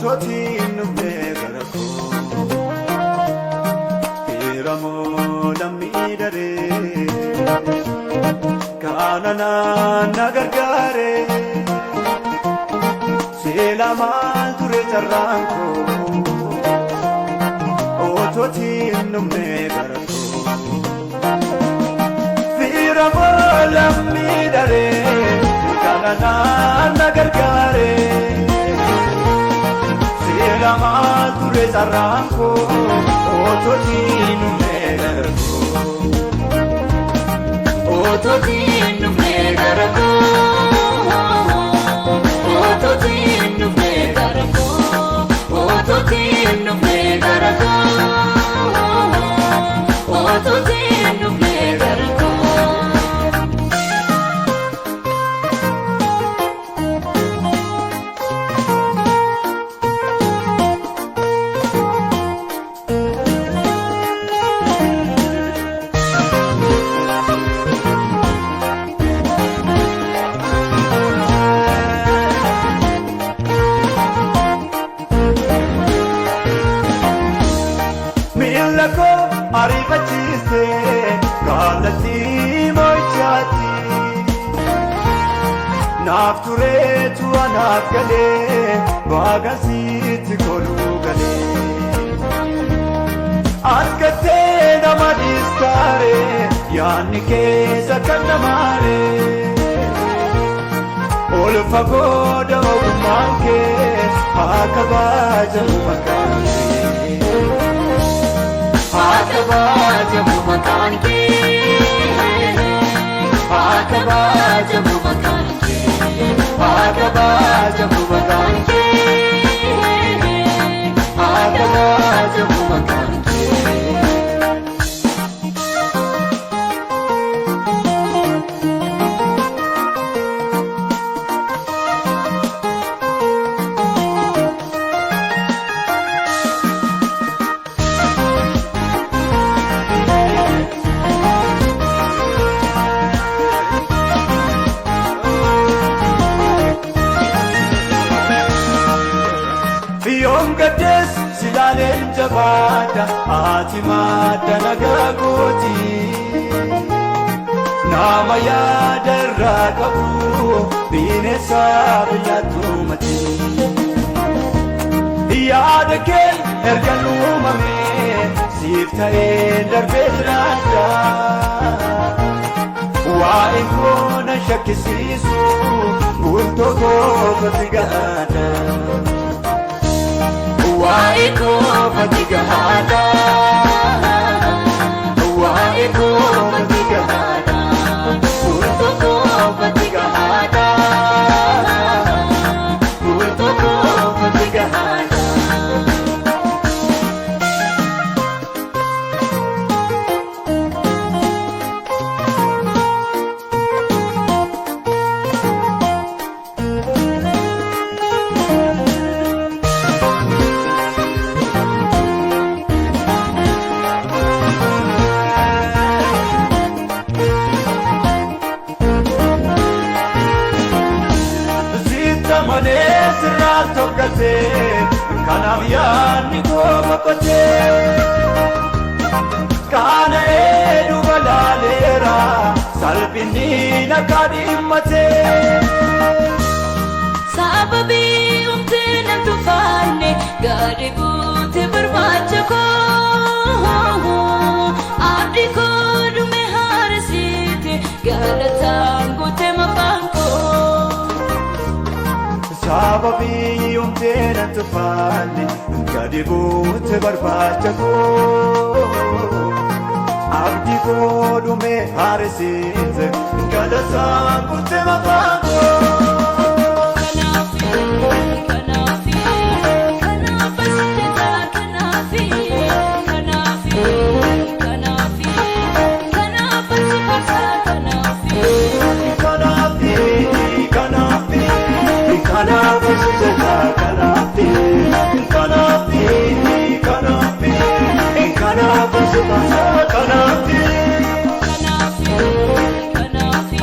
Otootiin dhufnee gara koo Hiramoo lammii daree Kaana na gargaaree Seela maal ture carraan koo Otootiin dhufnee gara koo Hiramoo lammii daree Kaana na gargaaree Seela maal ture carraan koo Otootiin dhufnee gara koo Otootiin dhufnee gara koo Otootiin dhufnee gara koo Otootiin dhufnee gara koo Otootiin dhufnee gara koo. Miila koo ariifachiiste kallattii mo'ichaatti. Naaf tureetu anaaf galee baagasitti koluu galee. Argattee nama dhiistaaree yaadni keessa kan namaaree. Ol fagoo ogummaan kee haa kabajamu maqaan kee. Haa kabajamu maqaan kee Haa kabajamu maqaan kee Haa kabajamu maqaan kee Haa kabajamu maqaan kee. Yoom gaddees silaaleen jabaadha ati madda nagaa kooti. Nama yaada irraa qabu bineensa biyyaatu mati. Yaada kee erga uumame siif ta'ee darbee jiraadha. Waa'ee koo na shakkisiisu bultoo koofatti gahaadha. Waa'ee koofatti gahaadha. Waa'ee koofatti gahaadha. Bultoo koofatti gahaadha. Bultoo koofatti gahaadha. Sitta malee sirraa tokkatee kanaaf yaadni koo boqotee. Kaana eeduu balaaleera salphinni na dhimmatee. Sababii humtee nan tufaanne gadi buute barbaacha koo abdii koo dhume haarisiite galataan guute maqaan koo. Sababii humtee nan tufaanne gadi buute barbaacha koo. Abdii koo dhume haarisiite galataan guute maqaan koo. Kanaafi kanaafi kanaaf asirraa kanaafi kanaafi kanaafi kanaaf asirraa kanaafi. Kanaafi kanaafi kanaaf asirraa kanaafi kanaafi kanaafi kanaaf asirraa kanaafi. Kanaafi kanaafi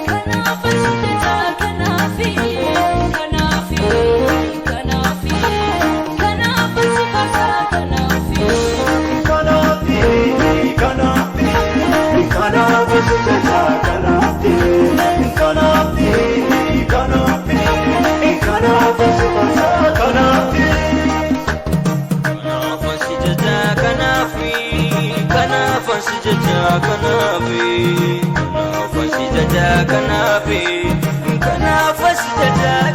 kanaaf asirraa. Kanaafi kanaaf as jaja.